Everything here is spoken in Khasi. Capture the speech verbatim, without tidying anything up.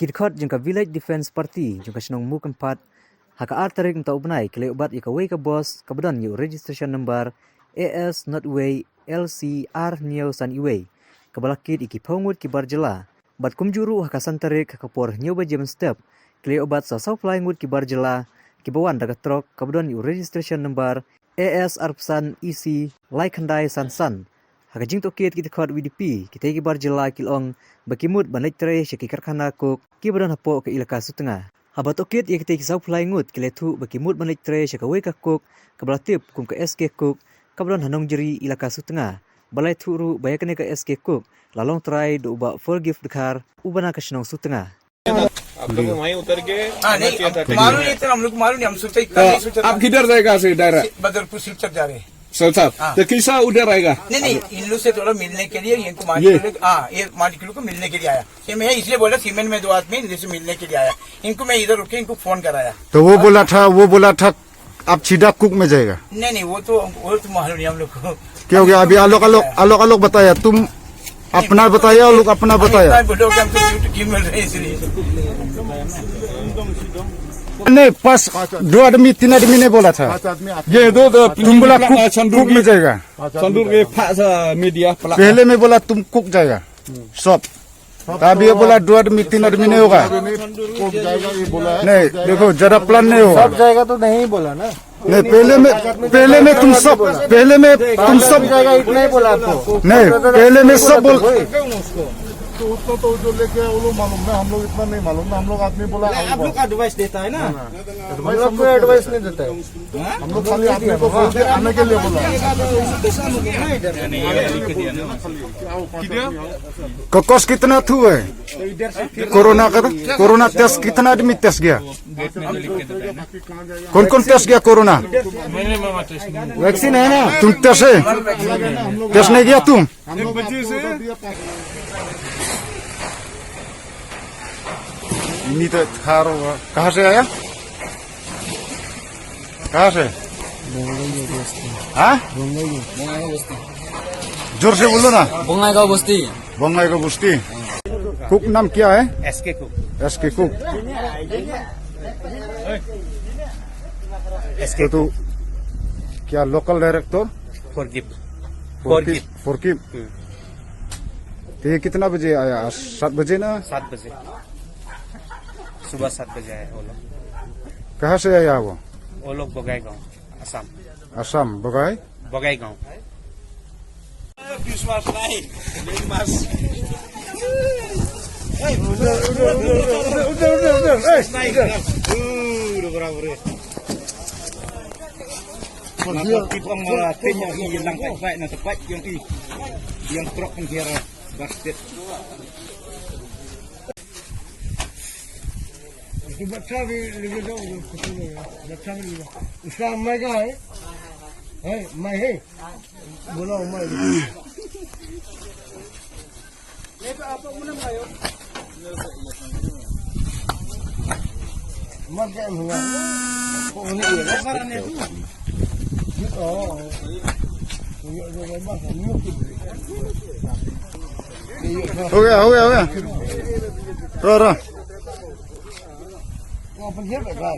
Ki dkhot jong ka Village Defence Party jong ka shnong Mukemphat, ha ka ar tarik mynta u bnai, ki la ïoh bat ïa kawei ka bus kaba don ïa u registration number A S not wei L C ar hynñiew san iwei, kaba la kit ïa ki phew ngut ki bar jylla. Bad kumjuh ruh ha ka san tarik ha ka por hynñiew baje mynstep, ki la ïoh bat sa saw phew lai ngut ki bar jylla, kiba wan da ka trok kaba don ïa u registration number A S arphew san E C lai khyndai san san. Ha ka jingtohkit ki dkhot V D P, kitei ki bar jylla ki la ong ba ki mut ban leit trei sha ki karkhana coke kiba don hapoh ka ilaka Sutnga. Haba tohkit ïa kitei ki saw phew lai ngut, ki la ïathuh ba ki mut ban leit trei sha kawei ka coke kaba la tip kum ka S K Coke, kaba don ha Nongjri, ilaka Sutnga. Ba la ïathuh ruh ba ïa kane ka S K Coke la long trai da u Bah Forgive Dkhar, uba na ka shnong Sutnga. आप लोग वहीं उतर के हाँ, नहीं, अब मालूम नहीं था, हम लोग को मालूम नहीं, हम सोचा इतना तो नहीं सोचा था। आप किधर जाएगा से डायरेक्ट? बदरपुर सिलचर जा रहे हैं। सिलचर? हाँ। तो कैसा उधर आएगा? नहीं, नहीं, इन लोग से थोड़ा मिलने के लिए, इनको ये? मालिक लोग, हाँ, ये मालिक लोग को मिलने के लिए आया। ये मैं इसलिए बोला, सीमेंट में दो आदमी, इनसे मिलने के लिए आया। इनको मैं इधर रुके, इनको फोन कराया। तो वो बोला था, वो बोला था, आप सीधा कुक में जाएगा? नहीं, नहीं, वो तो, वो तो मालूम नहीं हम लोग को। क्या हो गया? अभी अलग अलग, अलग अलग बताया, तुम अपना बताया, वो लोग अपना बताया। इतना बोलो कि हम तो ड्यूटी क्यों मिल रही है इसलिए। नहीं, पास दो आदमी, तीन आदमी नहीं बोला था। पाँच आदमी आप ये दो, दो, तुम बोला कुक, संदूर कुक में जाएगा। संदूर के पास, मीडिया पहले में बोला तुम कुक जाएगा, सब। तो अभी ये बोला दो आदमी, तीन आदमी नहीं होगा। कौन जाएगा ये बोला है। नहीं, देखो, ज्यादा प्लान नहीं होगा। सब जाएगा तो नहीं बोला ना। नहीं, पहले में, पहले में तुम सब, पहले में तुम सब जाएगा, इतना ही बोला आपको। नहीं, पहले में सब बोल। तो उतना तो जो लेके आए वो लोग मालूम ना, हम लोग इतना नहीं मालूम ना, हम लोग आदमी बोला आप लोग एडवाइस देता है ना। हम लोग कोई एडवाइस नहीं देता है। हम लोग खाली आदमी को बोल के आने के लिए बोला। ककस कितना थू है? कोरोना का, कोरोना टेस्ट कितना आदमी टेस्ट गया? कौन कौन टेस्ट गया कोरोना? वैक्सीन है ना? तुम टेस्ट है? टेस्ट नहीं गया तुम? हम लोग आपको ऑर्डर दिया। नहीं तो खा रहा होगा। कहाँ से आया? कहाँ से? हाँ? जोर से बोलो ना। बोंगाईगांव बस्ती। बोंगाईगांव बस्ती। कुक नाम क्या है? SK cook. SK cook. तो तू क्या local director? Forgive. Forgive. Forgive. हम्म। तो ये कितना बजे आया? आज सात बजे ना? सात बजे। सुबह सात बजे आया वो लोग। कहाँ से आया वो? वो लोग बगाईगांव, आसाम। आसाम, बगाई? बगाईगांव। क्रिसमस नहीं, क्रिसमस। उसको बच्चा भी लेके जाओ, उधर कुछ नहीं है। बच्चा भी लेके जाओ। उसका अम्मा का है? है, मैं है। बोला अम्मा है। मर गया हम लोग। वो नहीं है। हो गया, हो गया, हो गया। रो, रो। वो अपन ये बैठा है।